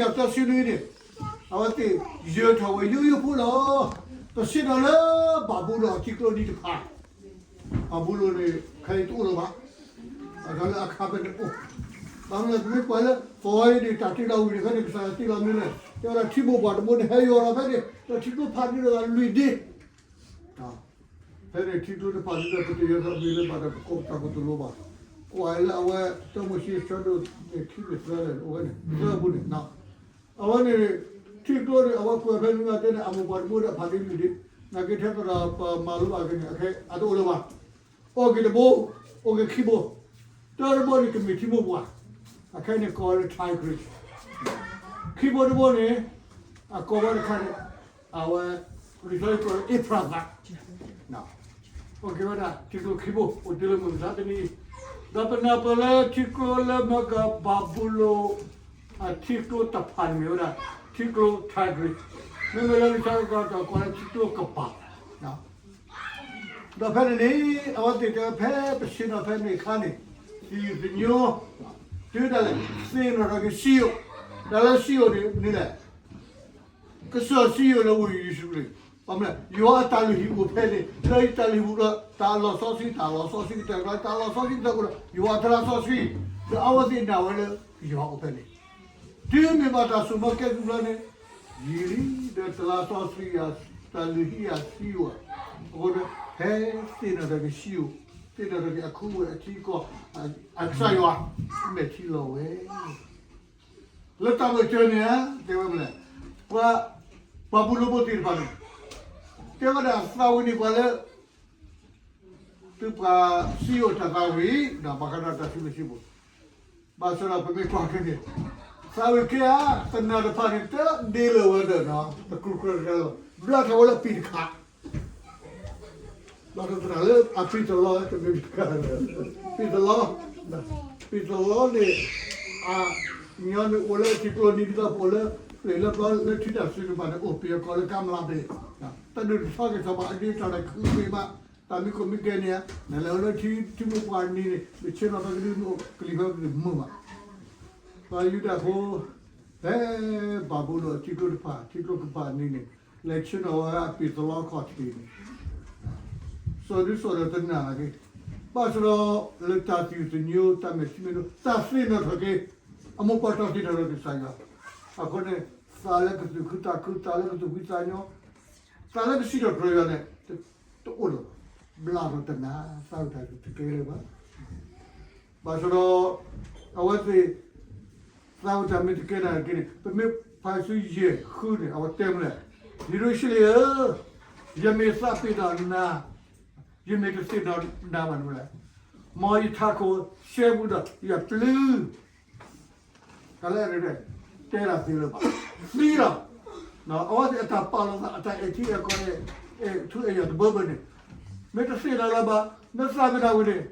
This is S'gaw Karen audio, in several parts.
ယသၢဆံနွံန့ၣ်, အဝဲသ့ၣ်ယၢၤထီၣ်ဝဲယိယိဖိလီၤ. ပဆ့ၣ်နီၤလၢဘၤဘူလိၣ်အထံကျိနံၤတဖၣ်, ဘၤဘူလိၣ်န့ၣ် ခဲအံၤတအိၣ်လၢၤဘၣ်, အလၢအခါဖဲန့ၣ်အိၣ်, ဘၣ်မနုၤလဲၣ် ပမ့ၢ်ကွၢ်လၢ သီအံၤန့ၣ် တၢ်တ့လီၤဝံၤန့ၣ် ဖဲန့ၣ် ကစၢ်ယွၤတ့လီၤမနုၤလဲၣ်, တဲဝဲဒၣ်ထံမိၢ်ပှၢ်တဘိန့ၣ် ဟဲယိၤလီၤဖဲန့ၣ် ဒီးထံကျိဖးဒိၣ်ဒီးလွံၢ်ဒ့ ဖဲန့ၣ်ထံကျိတဖၣ်န့ၣ်ဒီး ပတယၢၤထီၣ်မ့ၢ်လၢဘၣ်ဒီး ပကိးပတၢ်ကတိၤလိၤဘၣ်, ကွၢ်လၢအဝဲ တၢမိၤၡ့ ဆၢဒိၣ်န့ၣ် ခံမ့ၢ်သၢလဲၣ် အိၣ်ဝဲန့ၣ် သၢပူၤန့ၣ်, အဝဲန့ၣ် ထံကျိန့ၣ် အဝဲကွဲးဖဲန့ၣ်တဲန့ၣ် အမိၢ်ပှၢ်တဘိဒီးအဖးဒ့လွံၢ်ဒ့, နာ်က့ထဲသိးဒီးပမၤလိဘၣ်က့ၤန့ၣ် အခဲအံၤတအိၣ်လၢၤဘၣ်, အိၣ်က့ၤတဘိ, အိၣ်က့ၤခံဘိ, တၢတဘိန့ၣ် ကမ့ၢ်ထံမိၢ်ပှၢ်, အခဲအံၤန့ၣ်ကိးလၢ Tigris, ခံဘိတဘိန့ၣ် အကိးဝဲတခါန့ၣ် အဝဲ လံာ်စီဆှံကိးလၢ Euphrates, အိၣ်က့ၤဝဲဒၣ်ထံကျိခံဘိ အိၣ်တုၤလၢမုၢ်မဆါတနံၤအံၤ, ဒီးပနၢ်ပၢၢ်လၢထံကျိလၢမ့ၢ်ကဘၤဘူလိၣ် အထံကျိတဖၣ်န့ၣ်မ့ၢ်ဝဲဒၣ် ထံကျိ Tigris, မ့မ့ၢ်လၢလံာ်စီဆှံကိးလၢထံကျိကပၤ ဒီးဖဲန့ၣ်န့ၣ် အဝဲသ့ၣ်တဲဖဲပဆ့ၣ်နီၤဖဲန့ၣ်အခါန့ၣ် သံၣ်သညိ တုၤဒၣ်လဲာ် သ့ၣ်နီၣ်ထီၣ်က့ၤစံယိၣ်, တၢ်လၢစံယိၣ်န့ၣ် မနုၤလဲၣ်, ကစၢၢ်စံယိၣ်လၢဝ့ၢ်ယရူၤၡလ့ၣ်, ဘၣ်မနုၤလဲၣ် ယွၤအတၢ်လုၢ်ဟံၣ်အိၣ်ဖဲန့ၣ်, လၢယတၢ်လုၢ်ဟံၣ်ပူၤဒီး တၢ်လီၢ်စီဆှံ, တၢ်လီၢ်စီဆှံကတၢၢ်ကျါ, တၢ်လီၢ်စီဆှံကတၢၢ်အိၣ်ဒီး ယွၤအသရၣ်စီဆှံ, ဒီးအဝဲသ့ၣ်နာ်ဝဲလၢယွၤအိၣ်ဖဲန့ၣ်, တုၤမ့ၢ်ဘၣ်တၢ်စိာ်မီၤကဲကုၢ်ဘျီန့ၣ်, ယံာ်လံ, ဒီးတၢ်လီၢ်စီဆှံ, တၢ်လုၢ်ဟံၣ်အစံယိၣ်, အဃိဒီး ဟဲသ့ၣ်နီၣ်ထီၣ်က့ၤစံယိၣ်, သ့ၣ်နီၣ်ထီၣ်က့ၤအခိၣ်အဝဲၢ်အထံကီၢ်, အကစၢ်ယွၤ မဲာ်ထံလီၤဝဲ လၢတၢ်ဂီၤစၢၤန့ၣ်ဧါ, တဲဝဲမနုၤလဲၣ်, ပှၤ ပှၤဘူလိၣ်ဖိသ့ၣ်တဖၣ်န့ၣ် တဲဝဲဒၣ်သးဝံၣ်န့ၢ်ပှၤလၢ သုပှၤစံယိၣ်တၢ်သးဝံၣ်, ဘၣ်ဃးဒီးတၢ်စံးဘျုးစံးဖှိၣ်, ဘၣ်ဆၣ်ဒီးပမ့ၢ်ကွၢ်က့ၤန့ၣ်, သးဝံၣ်က့ဧါ, သနာ်တဖၣ်န့ၣ် တဒ့လၢၤဝဲဒီး တကြူၢ်ကြၢးလၢၤ, ဘျါထီၣ်ဝဲလၢပံာ်တခး ဘၣ်ဆၣ်သနာ်လၢအပံာ်တလီ, တမ့ၢ်ပံာ်တခး, ပံာ်တလီ, ပံာ်တလီန့ၣ် အညီနုၢ်အိၣ်လၢထံကျိနံၤဒ်သိးပအိၣ်လၢ ပျ့ၤလၢပျီလၢထံတၢ်စုကပၤန့ၣ် အိၣ်ပယီၤကီးလၢကါမျးဘ့ၣ်, တၢ်ဒုးတဆီက့ၤဆီဘၣ် အဒ့တၢ်ဒီးခုဃ့ဘၣ်, တၢ်မံခိၣ်မံကဲန့ၣ်ဧါ, နလဲၤအိၣ်လၢထံထံမိၢ်ပှၢ်နံၤန့ၣ် နဆ့ၣ်နီၤဖဲကဒုမ့ၢ်အိၣ်ကလံၤဖဲကဒုမုာ်ဘၣ် ပှၤယူဒၤဖိ ဖဲဘၤဘူလိၣ်အထံကျိတဖၣ် ထံကျိကပၤနံၤန့ၣ် လဲၤဆ့ၣ်နီၤဝဲအပံာ်တလီခီၣ်ထံးန့ၣ် စိာ်ဒုစိာ်ဒီးတနာ်က့ၤ, ဘၣ်ဆၣ်ဒီး လၢတၢ်သံၣ်သညိ တၢ်မဲာ်ထံမဲာ်နိ တၢ်သ့ၣ်နီၣ်ထီၣ်က့ၤ အမိၢ်ပှၢ်တၢ်သ့ၣ်နီၣ်ထီၣ်က့ၤကစၢ်ယွၤ, အဃိန့ၣ် သးလၢကသူၣ်ခုသးခု သးလၢကသူၣ်ဖှံသးညီ, သးလၢကစံးထီၣ်ပတြၢၤယွၤန့ၣ် တအိၣ်လၢၤဘၣ်, ဘျါထီၣ်တနာ် သးဝံၣ်တၢ်တကဲလၢၤဘၣ် ဘၣ်ဆၣ်ဒီး အဝဲသ့ၣ် သးဝံၣ်တၢ်မ့ၢ်တကဲနာ်က့ၤန့ၣ် ပမ့ၢ်ဖးဆူယဲၢ်ဃုန့ၣ် အဝဲတဲမနုၤလဲၣ်, ယရူၤၡလ့ၣ်ဧၢ, ယမ့ၢ်သးပ့ၤနီၣ်နၤ, ယမ့ၢ်တသ့ၣ်နီၣ်နၤဘၣ်န့ၣ်မနုၤလဲၣ်, မ်ယထးခိၣ်ရှဲပူၤဒီးယပျုၤ တၢ်လၢအရ့ဒိၣ် တဲဒၣ်သ့လၢၤဘၣ်, သံလီၤ, အဝဲသ့ၣ်အတၢ်ပာ်လီၤသး အတၢ်အဲၣ်ထံအဲၣ်ကီၢ်န့ၣ် အဲၣ်ထူအဲၣ်ယွၤတဘၢဘၢန့ၣ်, မ့ၢ်တသ့ၣ်နီၣ်လၢၤဘၣ်, မ့ၢ်သးပ့ၤနီၣ်ဝံၤန့ၣ်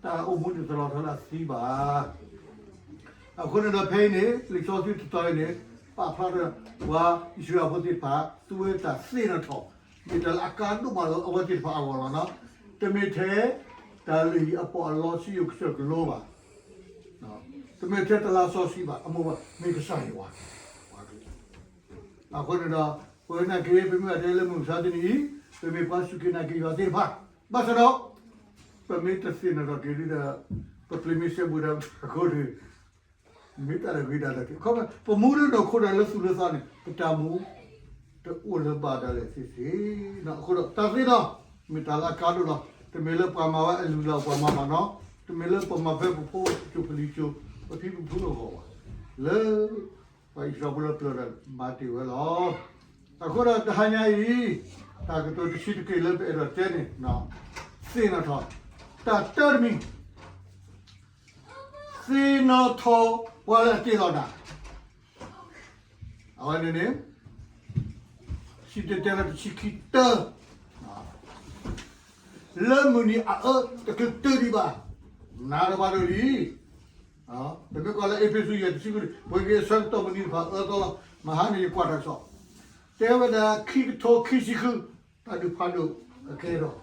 တၢ်အိၣ်မူန့ၣ်တလီၤထီလၢအသံဘၣ်. အဃိန့ၣ်ဒီးဖဲအံၤန့ၣ် လံာ်စီဆှံတတီၤအံၤန့ၣ် ပာ်ဖျါထီၣ် ပှၤအံၣ်စရ့လးဖိသ့ၣ်တဖၣ် သူဝဲတၢ်သ့ၣ်နီၣ်ထီၣ် မ့ၢ်တၢ်လၢအကါဒိၣ်မးလၢအဝဲသ့ၣ်တဖၣ်အဂီၢ်လီၤနီၤ. တမ့ၢ်ထဲ တၢ်လုၢ်ဟံၣ်အပီးအလီ စံယိၣ်ကစၢၢ်ကလိဘၣ်, တမ့ၢ်ထဲတလါစီဆှံဘၣ်, အမိၢ်ပၢ် မ့ၢ်ကစၢ်ယွၤ အဃိန့ၣ်ဒီး ပဝဲနာ်က့ ပမ့ၢ်ဘၣ်တဲလၢမုၢ်မဆါတနံၤအံၤ ပမ့ၢ်ပှၤစူၢ်က့ၤနာ်က့ၤယွၤသ့ၣ်တဖၣ်, ဘၣ်ဆၣ်ဒီး ပမ့ၢ်တသ့ၣ်နီၣ်ထီၣ်က့ၤဒ်ဒီး ပပျ့ၤမ့ၢ်ရှဲဘူးဒီးအဃိဒီး မ့ၢ်တၢ်တဂ့ၤဒၣ်လဲာ်က့ၤ အခီပညီ ပမူလၢနီၢ်ခိဒီးလၢသူၣ်လၢသးန့ၣ် ပတၢ်မူ တအိၣ်လၢၤဘၣ်ဒၣ်လဲာ်သ့သ့နီၤ. အဃိဒီး တၢ်သ့ၣ်နီၣ် မ့ၢ်တၢ်လၢအကါဒိၣ်လီၤ. တမ့ၢ်လၢပှၤမၤဝဲအလုၢ်အလၢ်ပှၤမၤဘၣ်နီၤ, တမ့ၢ်လၢပမၤဖဲပဖိပကၠိပလံၤကၠိ ပဖံပဖုအဂီၢ်ဘၣ်, လၢ ပှၤအံၣ်စရ့လးဖိလၢပျၢၤဒီးမၤတ့ၢ်ဝဲလီၤ. အဃိဒီးတဟါညါအံၤ တၢ်ကတိၤတဆံတက့ၢ်လၢပအဲၣ်ဒိးတဲန့ၣ် သ့ၣ်နီၣ်ထီၣ်, တၢ်တၢတမံၤ သ့ၣ်နီၣ်ထီၣ်ပှၤလၢအတ့လီၤနၤ, အဝဲန့ၣ်န့ၣ် စံၣ်တဲၤတဲလီၤတဆံခံတၢ, လၢမုၢ်နံၤအအၢတချုးတုၤဒံးဘၣ်, နၤတဘၣ်ဒိးလံ. ပမ့ၢ်ကွၢ်လၢအ့းဖ့းစူးယဲၢ်တဆံဃုန့ၣ် ပှၤက့ၤအဆၢကတီၢ်မုၢ်နံၤတဖၣ်အၢသီလီၤ. မဟါန့ၣ်ယကွၢ်တၢ်ကစီၣ် တဲဝဲဒၣ်ခံကထိခံဆံဃု တၢ်ဒုးဖးဒိၣ်ကကဲထီၣ်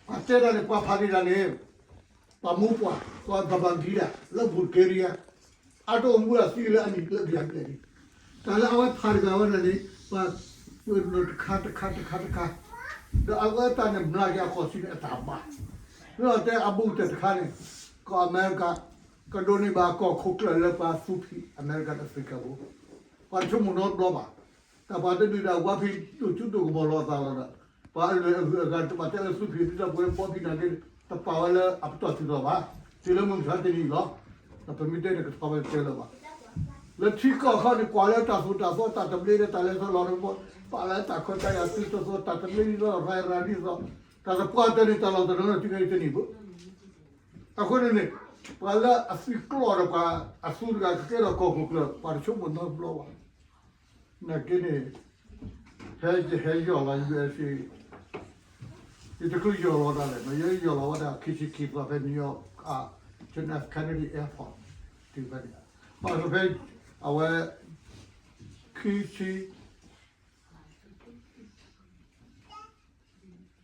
ပှၤတဲတၢ်န့ၣ် ပှၤဖးဒံးတၢ်န့ၣ် ပှၤမိၢ်ပှၢ် ပှၤဘၣ်ဘၣ်ဂံၤဒၣ်လၢ Bulgaria အတအိၣ်မူအသံလၢအနံၣ်လၢကယၤကျဲလံ. တၢ်လၢအဝဲဖးတဂၤဝဲဒၣ်န့ၣ် ပှၤပၢၢ်နီၣ်တခါတခါတခါတခါ, ဒီးအဝဲတၢ်န့ၣ်မျးက့ၤအကီၢ်ဆံန့ၣ်အတၢ်ဘၣ်, လၢအတဲအဘူးကတၢၢ်တခါန့ၣ်, ကီၢ်အမဲရကၤ ကဒိးန့ၢ်ဘၣ်ကီၢ်ခိၣ်ကျၢၢ်လၢပှၤသူဖံးအမဲရကၤဒီးအဖရံကၤဖိ, ပှၤတဆိကမိၣ်နီတဘျီဘၣ်. တၢ်ပှၤတဒုးဒၣ်ဝါဖံးဒိၣ်ထူဒိၣ်ကမီၤလီၤအသးလီၤဒီး, ပှၤအလုၢ်အဂုၢ်အဂၤတဘၣ်တဲလၢသူဖံးဒ်သိးပဝဲဘီဖံးနာ်က့, တပာ်ဝဲလၢအပတီၢ်တုၤလီၤဘၣ်, တုၤလၢမုၢ်မဆါတနံၤအံၤလီၤ. ဒီးပမ့ၢ်တဲန့ၣ်ကထီၣ်ဝဲတဲလၢၤဘၣ်. လၢထံကီၢ်ခီန့ၣ် ကွၢ်လၢတၢ်သိၣ်တၢ်သီတၢ်တဘျ့ဒီးတၢ်လဲၤထီၣ်လီၤတဘီ, ပာ်လၢတၢ်ခွဲးတၢ်ယာ်တုၤသိးသိး တၢ်တဘျ့ဒ်သိး ရၤရၤဒ်သိး, တၢ်သပှၢ်တၢၢ်န့ၣ်တၢ်လီၢ်တနီၤန့ၣ် တုၤခဲအံၤတန့ၢ်ဘၣ်. အဃိန့ၣ်န့ၣ်, ပှၤလၢအသုးကျိၤဒီးပှၤအသူတဂၤကကဲထီၣ်ကီၢ်ခိၣ်ကျၢၢ် ပှၤတဆိကမိၣ်နီတဘျီဘၣ်. နာ်က့န့ၣ်, ဖဲယဟဲယီၢ်လီၤ ယူအ့စ့, ယတချုးယီၢ်လီၤဒၣ်လဲာ်, ယဟဲယီၢ်လီၤဝဲဒၣ်ခံဆံခံသီဖဲ New York, John F Kennedy Airport, တုၤဖဲန့ၣ်, ဘၣ်ဆၣ်ဖဲ, အဝဲ, ခံဆံ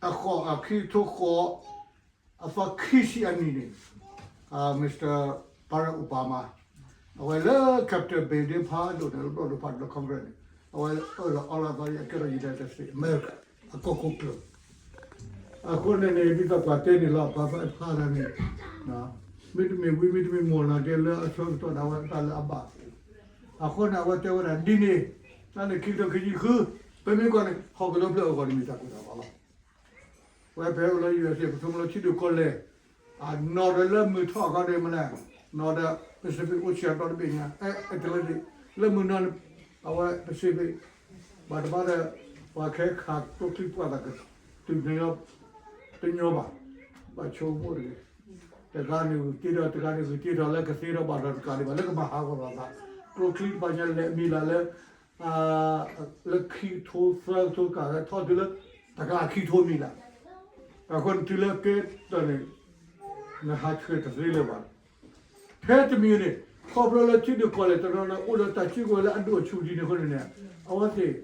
အဃိး အခံကထိဃိး, အသီခံဆံအနံၤန့ၣ်, Mr Barack Obama, အဝဲလၢ Capitol Building ဖးဒိၣ်န့ၣ် လၢဘျီၣ်ဒိၣ်ဖးဒိၣ်လၢ Congress န့ၣ်, အဝဲအၢၣ်လီၤအီလီၤသးအကဲထီၣ် United States America အကီၢ်ခိၣ်ကျၢၢ်. အဃိန့ၣ်န့ၣ် ဒ်သိးပှၤတဲန့ၣ်လီၤ ပှၤဖးဖးတၢ်န့ၣ်, မ့တမ့ၢ်ဝံၤ မ့တမ့ၢ်မီၢ်နာ်က့ လၢအဆၢကတီၢ်ဒၣ်ဝဲတၢ်လၢအဘၣ်, အဃိန့ၣ် အဝဲတဲဝဲဒၣ်ဒ်န့ၣ်, တၢ်န့ၣ်ခံကထိခံဆံဃု, ပမ့ၢ်ကွၢ်န့ၣ် ဟီၣ်ကဝီၤဖျၢၣ်အဂီၢ်န့ၣ်မ့ၢ်တၢ်ကိၢ်တၢ်ဂီၤလီၤ. ဝဲဖဲအိၣ်လၢ USA ပဆိကမိၣ်လၢထံဒိၣ်ကီၢ်လဲၢ်, အနီၣ်ဒီးလၢမုၢ်ထီၣ်အခီန့ၣ်မ့ၢ်လဲၣ်, နီၣ်ဒီး Pacific Ocean ဒီတဘ့ၣ်ညါ, Atlantic လၢမုၢ်နီၤန့ၣ်, အဝဲ Pacific ဘၣ်တဘၣ်ဒီး ပှၤခဲခးကျိချံပှၤသးကတုၤန့ၣ် တညီဘၣ်, ဘၣ်ဆိကမိၣ်တဂ့ၤ, တဂၤန့ၣ်ဂုာ်တ့ၢ်ဒီး တဂၤန့ၣ်ဂုာ်တ့ၢ်ဒီး လၢကသ့ဒီးဘၣ်ဒီးတကးဒံးဘၣ် လၢကဘၣ်ဟးဂီၤလီၤသး, ကျိချံတဖၣ်ညါလဲၤမံၤလၢ်လၢ လၢခံကထိသၢကထိကးထီၣ်တုၤလၢ တကးခံကထိမံၤလၢ်, အဃိန့ၣ်တုၤလၢကဲဒီးန့ၣ် နဟးဆှဲးတသ့လၢၤဘၣ်. ထဲတမံၤန့ၣ် ခီဖျိလၢထံဒိၣ်ကီၢ်လဲၢ်တနီၤန့ၣ် အိၣ်ဒီးတၢ်စုကဝဲၤလၢအဒိၣ်အဆူၣ်ဒ်န့ၣ်အဃိန့ၣ်န့ၣ် အဝဲသ့ၣ်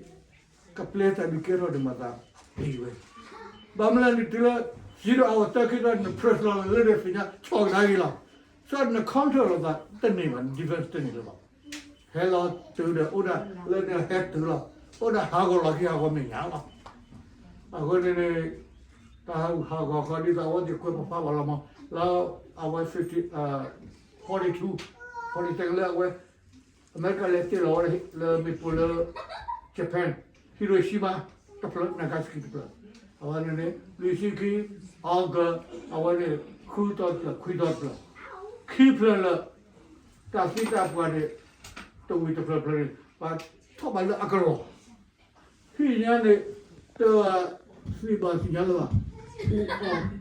ကပျဲတၢ်ဒုးကဲထီၣ်ဒံးမၤသးဒ်ဝဲ, ဘၣ်မနုၤလဲၣ်န့ၣ် တုၤလၢ zero hour တၢ်ခံသီ န press လီၤလၢန press လီၤလၢနသ့ၣ်ညါဆီၣ်ကဒါက့ၤလီၤ, စီၤန counter လီၤသးတန့ၢ်ဘၣ် န defense တန့ၢ်လၢၤဘၣ်. ဟဲလီၤတုၤဒီးအိၣ်ဒၣ်လၢနဟဲတုၤလီၤ, အိၣ်ဒၣ်ဟးဂီၤလီၤခံဟးဂီၤမဲာ်ညါလီၤ. အဃိန့ၣ်န့ၣ် တၢ်ဟးဂူာ်ဟးဂီၤဃီဒ်သိးအဝဲသ့ၣ်ကွဲးပဖးဘၣ်လီၤမး လၢအဝဲ forty, forty-two, forty-two လၢအဝဲ အမဲရကၤလဲၤတ့ၢ်လီၤဝဲလၢမ့ၣ်ပိၢ်လၢ Japan, Hiroshima တဖျၢၣ် Nagasaki တဖျၢၣ်, အဝဲန့ၣ်န့ၣ် လွံၢ်ဆံခံ August အဝဲန့ၣ် ဃုသီတဖျၢၣ် ခွံသီတဖျၢၣ်, ခံဖျၢၣ်လၢ တၢ်သံတၢ်ပှၢ်န့ၣ် တဝံၤတဖျၢၣ်ဖျၢၣ်န့ၣ် ပှၤထီၣ်ဘၣ်လၢအကလီၢ် ဟံၣ်ညါန့ၣ် တသံဘၣ်သ့ၣ်ညါလၢၤဘၣ်,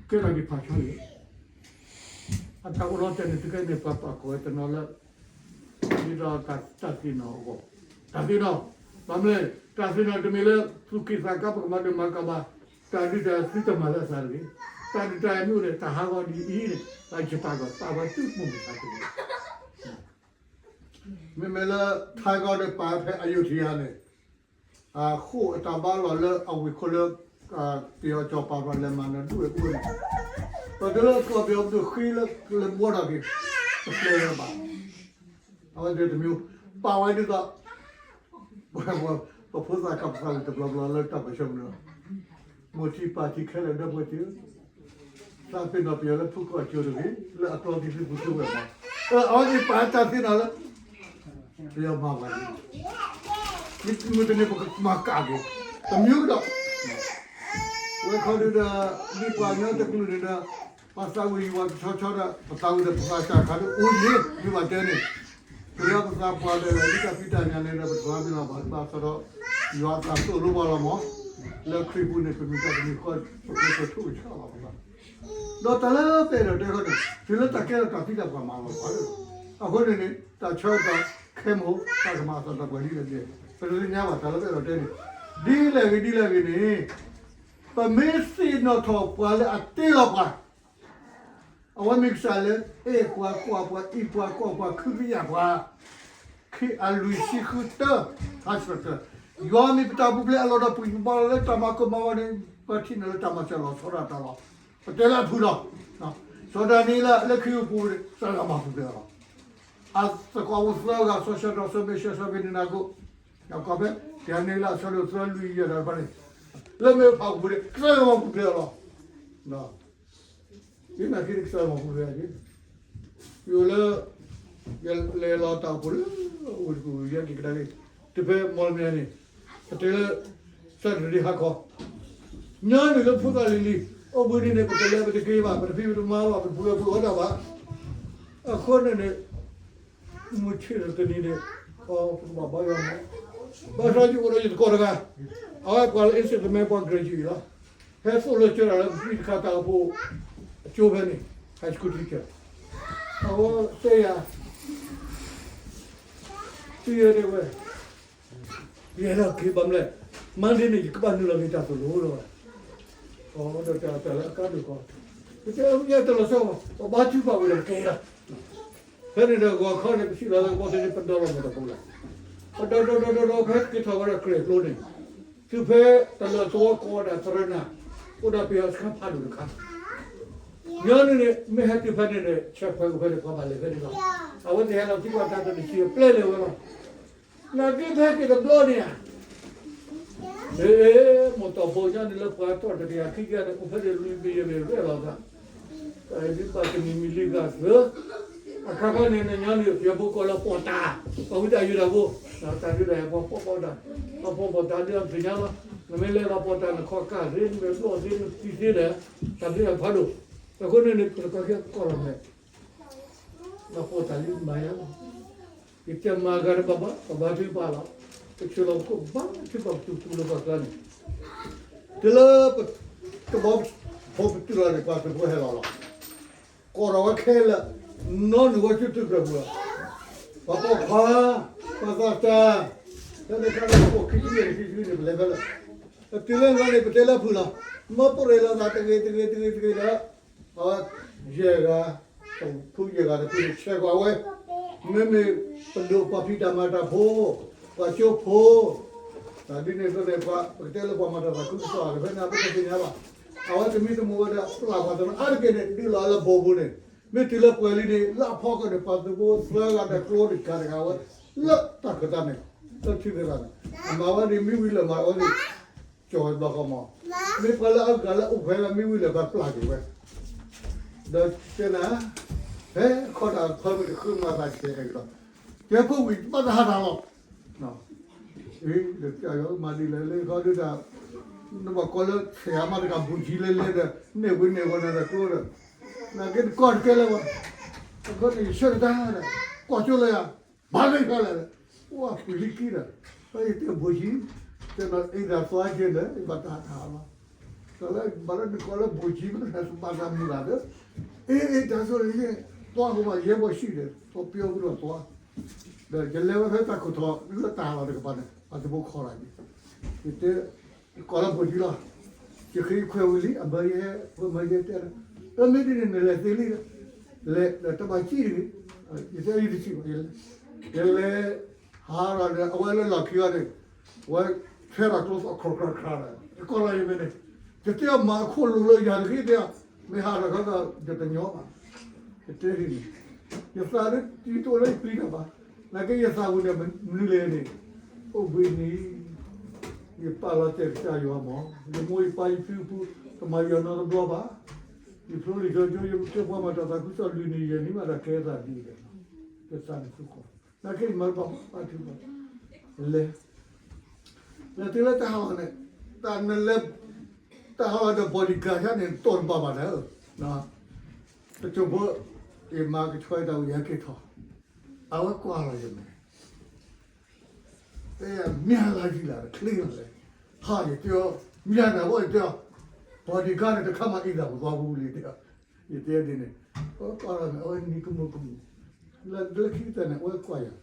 ကဲထီၣ်က့ၤဖးဆါလံ. အတၢ်အိၣ်လီၤတဲာ်န့ၣ် တကဲန့ၣ် ပှၤပာ်ကီၤဝဲတနီၤလၢ ဒ်သိးတၢ်သ့ၣ်နီၣ်အဂီၢ်, တၢ်သ့ၣ်နီၣ်, ဘၣ်မနုၤလဲၣ် တၢ်သ့ၣ်နီၣ်တမ့ၢ်လၢ သူၣ်က့ၣ်သးကါ ပကမၤဒိၣ်မၤကးဘၣ်, တၢ်ဒုးတၢ်သုတမၤလၢအသးတဂ့ၤ, တၢ်ဒုးတၢ်ယၤမ့ၢ်အိၣ်ဒီး တၢ်ဟးဂီၤဒ်အံၤန့ၣ် ယပာ်ကီၤပာ်ဝဲသုးပိာ်မုၣ်သးတဂ့ၤ မ့မ့ၢ်လၢ ထါကီၢ်ဒီးပာ်ဖဲအယုထယၤန့ၣ် အဃိအတၢ်ဘါလီၤလၢအဝ့ၢ်ခိၣ်လၢ ပယီၤကၠီၤပၤပှၤလဲၤမၤနၢၤဒူၣ်ဝဲၢ်အိၣ်န့ၣ်, ပတုၤလၢကီၢ်ပယီၤပဒိၣ်ဃ့လၢလဲၤဘှီထီၣ်က့ၤ တပျဲလၢၤဘၣ်, အဝဲသ့ၣ်တမံၤ ပာ်ဝဲဒ်သိး ပဖိသၣ်ခါပသးဝံၤတဘျီဘျီလၢတၢ်ပၢၢ်ဆၢမုၢ်လီၤ, မိၢ်ထံပၢ်ထံခဲလၢာ်ဒီပုၢ်ဝဲၢ်သ့ၣ်ဧၢ, သးပ့ၤနီၣ်ပယီၤလၢဖုၣ်ကိာ်ကၠိတဂ့ၤ, လၢအကျီသံသုပူၤသုဝဲၢ်မး, အဝဲသ့ၣ်ပာ်တၢ်သ့ၣ်နီၣ်လၢ ပယီၤမၤဝဲန့ၣ်, မ့တမ့ၢ်ပကမၤကၣ်က့ၤ, တမံၤဒီး ဝဲခီဒုဒီး ဒ်ပှၤကညီတကလုာ်န့ၣ်ဒီး ပသးဝံၣ်ယွၤကဆီဆီဒီး ပသးဝံၣ်ဒီးပသးစၢ်ခါဒုးအိၣ်ယံၤ မ့ၢ်ဘၣ်တဲန့ၣ်, ပယီၤပသးပှၢ်ဒီး ဒ်တၢ်ဖံးတၢ်ညၣ်န့ၣ်ဒီး ပသးပ့ၤနီၣ်ဘၣ်ဘၣ်ဆၣ်ဒီး ယွၤအသးသိၣ်လိပှၤလီၤမး, လၢခရံာ်ပူၤန့ၣ် ပမ့ၢ်တၢ်တမံၤဃီ ပကဆိကမိၣ်ဆၢလီၤပသး ဒီးတၢ်လၢပအဲၣ်ဒိးတဲခီန့ၣ် တုၤလၢတၢ်ကဲထီၣ်တၢ်သံတၢ်ပှၢ်မၤလီၤပှၤလၢ, အဃိန့ၣ်န့ၣ် တၢ်ဆၢကတီၢ်ခဲမိၣ် တၢ်ကမၤအသးတၢ်ပှၢ်ဒ်လဲၣ်ဒ်လဲၣ် ပတသ့ၣ်ညါဘၣ် တၢ်လၢပအဲၣ်ဒိးတဲန့ၣ်, ဒ်လဲၣ်ဂ့ၤဒ်လဲၣ်ဂ့ၤန့ၣ်, ပမ့ၢ်သ့ၣ်နီၣ်ထီၣ်ပှၤလၢအတ့လီၤပှၤ အဝဲမ့ၢ်ကစၢ်လၢအဲၣ်ပှၤကွၢ်ပှၤအံးပှၤကွၢ်ပှၤခုကယာ်ပှၤ, ခံအလွံၢ်ဆံဃုတၢ, ဟးဆှဲးတၢ, ယွၤမ့ၢ်ပတၢ်ပူၤဖျဲးအလီၢ်ဒီး ပှၤဘၣ်လီၤလၢတၢ်မၤကမၣ်ဝဲန့ၣ် ပှၤထံၣ်န့ၢ်လၢတၢ်မၤစၢၤလီၤဆီဒၣ်တၢ်လီၤ, ပတဲလၢအဖုၣ်လီၤ, စီၤဒၤနံးယ့လးလၢခ့ယုၢ်ပူၤန့ၣ် စးလၢအမၤပူၤဖျဲးအီၤလီၤ, အသကိးဖိသၢဂၤ စီၤၡၤဒီးစီၤမ့ၡး စီၤဘ့းနကိး, ကွၢ်ဖဲ ကဟဲနုာ်လၢအဆၢဒိၣ်သၢလွံၢ်ယဲၢ်တဖၣ်န့ၣ်, လၢမ့ၢ်ဖးပူၤန့ၣ် ကစၢ်ယွၤမၤပူၤဖျဲးအီၤလီၤ. ယနာ်က့န့ၣ် ကစၢ်ယွၤမၤပူၤဖျဲးအီၤ, ယအိၣ်လၢ ယလဲၤလီၤတၢ်အိၣ်ဖှိၣ်လၢ ဝ့ၢ်တကူၣ် ယဟဲက့ၤကဒါက့ၤ တုၤဖဲမီၣ်လမၠဲၣ်န့ၣ် ပတဲလၢ Saturday ဟါခီ, ညီနုၢ်လၢဖိသၣ်လံၤလံၤ အိၣ်ဘှံးနံၤန့ၣ် ပတလဲၤပတက့ၤဘၣ်, ပတဖံးပတမၤဘၣ်, ပတပှဲၤပှဲၤဝဲဒၣ်ဘၣ်. အဃိန့ၣ်န့ၣ် မုၢ်ဆ့ၣ်တနံၤန့ၣ် ပကဘၣ်ဘါယွၤမး, ဘၣ်ဆၣ်ယအိၣ်ဒီးယသကိးတဂၤ, အဝဲပှၤလၢ Asian American ပှၤ graduate လီၤ, ဟဲသိၣ်လီၤစၢၤတၢ်လၢပဖံတခါတၢ်အိၣ်ဖှိၣ်အကၠိဖဲန့ၣ်, high school teacher, အဝဲတဲယၤ သုယဲဒၣ်ဝဲ ယအဲၣ်ဒိးက့ၤဘၣ်မလဲၣ်, Monday န့ၣ် ယကဘၣ်နုာ်လီၤက့ၤတၢ်သိၣ်လိလီၤ. အဒီးတၢ်လၢအကါဒိၣ်ကီ, ပတဲယဲတလီၤဆီ, ပဘါထုကဖၣ်ဝံၤဒီးကဲလီၤ. ဖဲန့ၣ်ဒီးဂီၤခီန့ၣ် ပစံးလီၤလၢကဘီသ့ၣ်န့ၣ် ပဒီလီၤမ့ၢ်တပူၤလၢ်, ပဒီဒီဒီဒီဒီ ဖဲက့ၤထီၣ်ဝဲဒၣ်ကြဲၢ်ကျိန့ၣ်, တုၤဖဲတလၢၤသဝီကိးဝဲဒၣ်သရၣ်နၢ်, အိၣ်ဒၣ်ပယီၤစခါဖးဒိၣ်တခါ, ညီနုၢ်န့ၣ် မ့ၢ်ဟဲတုၤဖဲန့ၣ်န့ၣ် ဆဲးဖှဲးအိၣ်ဖဲန့ၣ် ပှၤဘၣ်လဲၤဖဲန့ၣ်လီၤ. အဝဲသ့ၣ်ဟဲလီၤသံကွၢ်တၢ်တနံၤဆံးအပျဲၢ်လဲၤဝဲလီၤ. နာ်က့ဖဲက့ၤတဘျီန့ၣ်ဧါ, မ့ၢ်မိၢ်တီၢ်ဖိညီနုၢ်လၢပှၤထီၣ်တကယၤခံကယၤန့ၣ် အိၣ်ဖဲန့ၣ်လွံၢ်မံၤယဲၢ်မံၤရဲၣ်လီၤသး, ဒ်ဘၣ်တမံၤမံၤလံဂၤသၢ, အခါခီန့ၣ် နညီနုၢ် ယဖိကိးလၢပီၣ်တၢ်, ပှၤဝံတၢ်ယုၢ်တၢ်ဖိ, တၢ်ဒုးတၢ်ယၤပှၤဖီၣ်ပီၣ်တၢ်, ပှၤဖီၣ်ပီၣ်တၢ်ဒုးအသ့ၣ်ညါလီၤ. နမ့ၢ်လဲၤလီၤပီၣ်တၢ် နခီၣ်ကၢ်သ့ နမဲာ်ဘျီၣ်သ့ နသံသ့ဒီး တၢ်ဒုးတၢ်ဖးဒိၣ်, အဃိန့ၣ်န့ၣ် ပတကီၢ်ခဲကီၢ်လီၤမဲာ် ပှၤဖီၣ်တၢ်လံမၤယါလီၤ. ယတဲမၤဂၤတဘၣ်ဘၣ် ပဘါထုကဖၣ်လီၤ. ပဆိၣ်လီၤပခိၣ်ဘါထုကဖၣ်ပတူၢ်လိာ်ပှၤကျါန့ၣ်, တုၤလၢ ကဘီဖိပတုာ်လီၤန့ၣ် ပှၤသုးဖိဟဲလီၤလီၤ. ကိးထီၣ်ဝဲခဲလၢာ်, နီနုာ်ဝဲဆူသုးကရၢၢ်ပူၤလီၤ. ပှၤပိာ်ခွါ, ပှၤသးစၢ်, ဖဲန့ၣ်ခါန့ၣ် ပအိၣ်ခံဆံယဲၢ်န့ၣ် ခံဆံန့ၣ် ပလဲၤဖဲလဲၣ်. တုၤလၢလီၤန့ၣ် ပတဲလၢဖုၣ်လီၤ. မ့ၢ်ပရ့ၣ်လိာ်သးတဂ့ၤတဂ့ၤတဂ့ၤတဂ့ၤဒီး အဝဲယဲၢ်ဂၤ, ဖိယဲၢ်ဂၤတဖုန့ၣ် ဆဲးကွၢ်ဝဲ, မ့မ့ၢ်ပဒိၣ်ပှၤဖံးတၢ်မၤတၢ်ဖိ, ပှၤကၠိဖိ, တၢ်ဒ်န့ၣ်အသိးန့ၣ် ပကတဲလၢပှၤမၤတၢ်သးခုကစီၣ်လၢဖဲန့ၣ် အဝဲတသ့ၣ်ညါဘၣ်. အဝဲသမံသမိးဝဲဒၣ်ပျၢ်ပှၤသ့ၣ်တဖၣ်အါတက့ၢ်န့ၣ် ဒုးလီၤလၢဘိပူၤန့ၣ်, မ့ၢ်တုၤလၢပှဲၤလံန့ၣ် လၢအဖီခိၣ်န့ၣ် ပှၤသုးဖိသၢဂၤဒီးကျိတဂၤတဂၤဝဲ, လၢတၢ်ခၢၣ်သးန့ၣ်, လၢထံခၢၣ်သးန့ၣ်, အမၤဝဲဒ်မ့ၢ်ဝံၤလၢမၤဝဲဒ် ကၠီၤဝဲတဘျီဃီမး, မ့ၢ်ပှၤလၢအဂၤလၢအိၣ်ဖဲလၢမ့ၢ်ဝံၤလၢဘၣ်ပျၢ်က့ၤဝဲ, ဒီးတဲနၤ, ဖဲခီတၢ်ဖၢမုၢ်တဃုမၤသးဆဲးက့ၤဒီး, ကဲဖိဝံၤဘၣ်တဟးထီၣ်လီၤ. အံၤဒီးကၠီၤယီၤမၤဒ်လဲၣ်လၢခီဒုးတၢ်, နဘၣ်ကိးလၢဆဲးအါမးတဂၤ ဘိၣ်ကၠံလဲလဲဒီး န့ၢ်ဝံၤန့ၢ်ဝဲဒီးကျိဒီး, နာ်က့တကီၢ်တကဲလၢၤဘၣ်, အဃိန့ၣ် ယဆၢတၢ်ဒီး, ကွၢ်ကၠိလၢယၤ ဘၣ်လၢယဖဲလဲၣ်, အိၣ်အပှ့ၤလံခံဒီး, ဖဲယတဲဘိၣ်ကၠံ, တဲဒီးအ့ၣ်သးသွါက့ၤဒီး ယဘၣ်တၢ်ဟးထီၣ်လီၤ. ဒီးလၢဘၣ်လၢနကိးလၢဘိၣ်ကၠံမ့ၢ်ဘၣ်သးမုၢ်ဂၤဒီး, အ့ၣ်အ့ၣ် တၢ်ဆိၣ်လၢယဲၢ်, သွါဃိဘၣ်ယဲၢ်ဘီၣ်ဆံဒီး ထိးပၠီဃုာ်ဒီးသွါ, ဒီးယလဲၤဝဲဖဲတၢ်ခိၣ်ထီၣ်လၢတၢ်ဟးထီၣ်တကပၤန့ၣ် ပှၤသုးဖိခီလီၤယံၤ, ယတဲ ကိးလၢဘိၣ်ကၠံလီၤ. ယဃ့ခွဲးဝံၤလံ အမၢယဲၢ်, ပမၢယဲၢ်တဲလီၤ, အမ့ၢ်ဒ်န့ၣ်နလဲၤသ့လံ, လဲၤဒီးတဘၣ်ကံၣ်တဂ့ၤ, ယတဲယတကံၣ်ဘၣ်, ယလဲၤ, ယလဲၤ, ဟးဒီးအဝဲလၢလီၢ်ခံဂၤန့ၣ်, ဝဲဆဲထီၣ်ကျိအခီၣ်ခရၣ်ခရၣ်ဒီး ယကိးလီၤယမဲာ်န့ၣ်, ယတဲအီၤမၤအခိၣ်လိၤလၢယၤတဂ့ၤတဲ, မ့ၢ်ဟးထီၣ်ခီဒီး ယတညီဘၣ်, ယတဲဒ်န့ၣ်, ယသးဒ်တအိၣ်လၢယပျံၤတၢ်ဘၣ်, နာ်က့ယသးပူၤန့ၣ် မနုၤလဲၣ်န့ၣ်, အိၣ်ဘှံးနံၤ ယပာ်လီၤတဲာ်ကစၢ်ယွၤမး, ယမိၢ်ယပၢ်ယဖံယဖု တမၤယွၤနီတဘျီဘၣ်, ယဖျိလံာ်စီဆှံ ယကဲပှၤမၤတၢ်သးခုကစီၣ်လွံၢ်နံၣ်ယဲၢ်နံၣ်မးဒီးကဲသးဒ်အံၤ, ယသးန့ၣ်သူၣ်ကီၢ်, နာ်က့ယမၤတဘၣ်ဘၣ်ထုကဖၣ်, လဲၤ, လဲၤတုၤလၢတၢ်ဟးဂီၤန့ၣ်, တၢ်နလဲၤ, တၢ်ဟးဂီၤဒီး bodyguard န့ၣ် တိၢ်တဘၣ်ဘၣ်ဒီး, တစိၢ်ဖိ, ယမၤကဆှီတၢ်ဝံၤယဟဲက့ၤထီၣ်, အဝဲကွၢ်လီၤယမဲာ် တဲယၤ မ့ၢ်လါယံၤလၢ တချ့လီၤလဲၣ်, ဟါ ယတဲအီၤ, မ့ၢ်နၤဘၣ် ယတဲအီၤ, bodyguard န့ၣ် တခါမၤအ့ၣ်သးပှၤပှၤပူၤလံတဲအီၤ, ယတဲဒ်န့ၣ်, အဝဲကွၢ်လီၤန့ၣ် အဝဲနံၤကမူၤကမူၤ, လၢလၢခံကတၢၢ်န့ၣ် အဝဲကွၢ်ယၤ,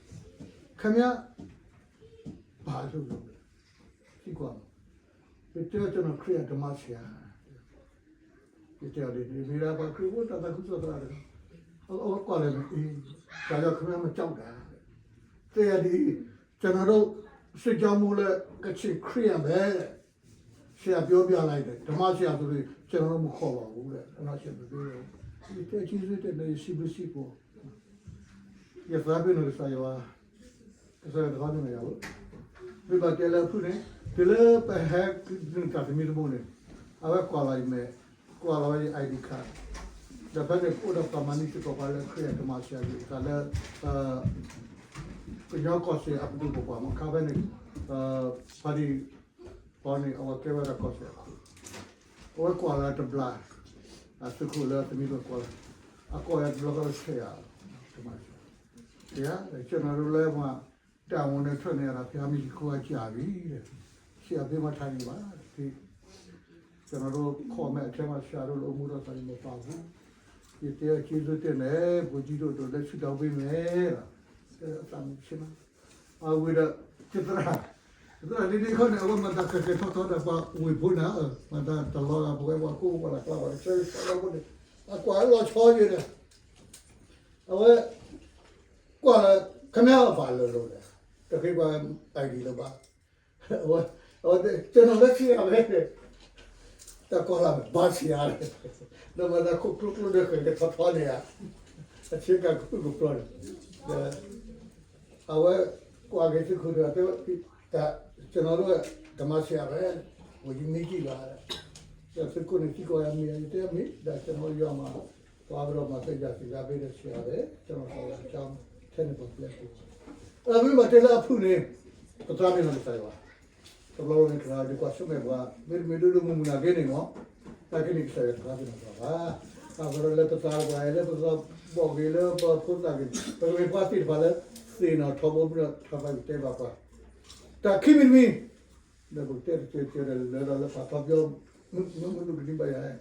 ခင်ဗျား, ဘာလုပ်လို့လဲ, သံကွၢ်မး, ယတဲအီၤ ကျွန်တော် ခရစ်ယာန်ဓမ္မဆရာ ယတဲအီၤဒ်န့ၣ် မ့ၢ်ဒၣ်ပှၤခရံာ်ဖိတၢ်သးခုကစီၣ်သရၣ်တဂၤ, အဝဲကွၢ်လီၤန့ၣ် အ့ၣ်, ဒါကြောင့် ခင်ဗျား မကြောက်တာ, တဲယၤဒ်အံၤ, ကျွန်တော်တို့ စစ်ကြောင်းမှူးလည်း ကချင်ခရစ်ယာန်ပဲ, ဆရာပြောပြလိုက်တယ်, ဓမ္မဆရာဆိုရင် ကျွန်တော်တို့ မခေါ်ပါဘူးတဲ့, အနောက်ဆရာမပြောဘူး, ယတဲ ကျေးဇူးတင်တယ်, ယစံးဘျုးစံးဖှိၣ်, ယသးပ့ၤနီၣ်ကစၢ်ယွၤ, ကစၢ်ယွၤတခီပ့ၤနီၣ်ယၤလီၤ. မ့ၢ်ဘၣ်တဲလၢအဖုၣ်န့ၣ်, တုၤလၢပဟဲနုာ်တၢ်သမံသမိးန့ၣ်, အဝဲကွၢ်လီၤယမဲာ်, ကွၢ်လီၤဝဲယ I D card, ဒီးဖဲန့ၣ်အိၣ်ဒီးပှၤမၤနံၤသကိးပှၤလၢခရံာ်အကမၤစၢၤအဂ့ၢ်အကျါလၢ ကညီကီၢ်စဲၣ်အပဒိၣ်ပပှၢ်မ့ၢ်ခါဖဲန့ၣ်, ဖါတံၢ်ပီန့ၣ် အဝဲကဲဝဲဒၣ်ကီၢ်စဲၣ်အခိၣ်, အဝဲကွၢ်လီၤတဘျီ, အသုးခိၣ်လၢသမံသမိးကွၢ်လီၤ, အကွၢ်ယၤတဘျီဃီလၢဆဲးယၤ, ကမၤစၢၤ, ယဲ, ကျွန်တော်တို့လည်း တၢ်ဝန်နဲ့ထွက်နေရတာ ဘုရားမရှိခိုးအကြာပြီတဲ့, ဆရာပေးမှထိုင်နေပါတဲ့, ကျွန်တော်တို့ comment ထဲမှာ ဆရာတို့လို့ အမူတော့တာတွေမပါဘူး, ယတဲကျေးဇူးတင်တယ်, ဗိုလ်ကြီးတို့အတွက်လည်း ဆုတောင်းပေးမယ်, အသံမဖြစ်နော်, အဝိဒ သရၣ်, သရၣ်ဒ်န့ၣ်ခီန့ၣ် အဝဲမၤတၢ်ကဲကဲထီထီဒီးပှၤဝ့ၢ်ဖိနၤ, မၤတၢ်တလီၤဂာ် ပဝဲပှၤကိးပှၤလၢကျါပှၤတဆၢဂ့ၤဆၢဝါဖိန့ၣ်, အကွၢ်လီၤဆီယဲဒီး အဝဲ ကွၢ်လၢ ခမဲအဘၣ်လၢာ်လၢာ်ဒီး တဃ့ပှၤ ID လၢၤဘၣ်, အဝဲ အဝဲ ကျွန်တော်လည်းဆရာပဲ, တၢ်ကွၢ်လၢ် ဘါဆံးအါလဲၣ်, ဒီးမၤတၢ်ခိၣ်ကျိကျိဒီး ဃဲၤကထီထီန့ၣ်ဧါ, အဆ့ကၤကပြုၢ်ကပြီၤန့ၣ်, ဒီး အဝဲကွၢ်က့ၤသုးခိၣ်တဂၤတဲဝဲ, တၢ် ကျွန်တော်တို့က ကမၤဆရာပဲ, ဝေကြီးမင်းကြီးပါ, ဒီးသုးခိၣ်န့ၣ် သံကွၢ်ယၤမ့ၢ် ယတဲမ့ၢ် ဒီးကျွန်တော်ယွၤမှာ သွားပြီးတော့မှ သင်္ကြန်စင်ကားပေးတဲ့ဆရာပဲ, ကျွန်တော်တော်လာကြောင်းထဲနေပါဘုရားကို, အဲဒါမ့ၢ်ဘၣ်တဲလၢအဖုၣ်န့ၣ်, ပသရၣ်မ့ၢ်နီၢ်ကစၢ်ယွၤ, တဘျီဘျီန့ၣ် ကစၢ်ယွၤဒုးကွၢ်ဆၢၣ်မဲာ်ပှၤ, မ့တမ့ၢ်ဒိၣ်ဒိၣ်မုၢ်မုၢ်နာ်က့န့ၣ်မ့ၢ်, တၢ်ကန့ၣ်ကစၢ်ယွၤတခါသ့ၣ်နီၣ်ပှၤဘၣ်, အဃိဒီးလၢပသးပှၢ် လၢပသးဘီၣ်ဂ့ၤ လၢပဖိသၣ်ဂ့ၤ, ပကမ့ၢ်ပှၤသ့ၣ်တဖၣ်လၢ သ့ၣ်နီၣ်ထီဘိမုၢ်ဒီး ထါသးကတဲဘၣ်ပှၤ, တၢ်ခံမံၤတမံၤ ဒီးပကတဲတကဲကဲဒီး လဲၤဒီးလၢပှၤထီပၠီ မုၢ်မုၢ်ကနံၤဘၣ်ယၤ,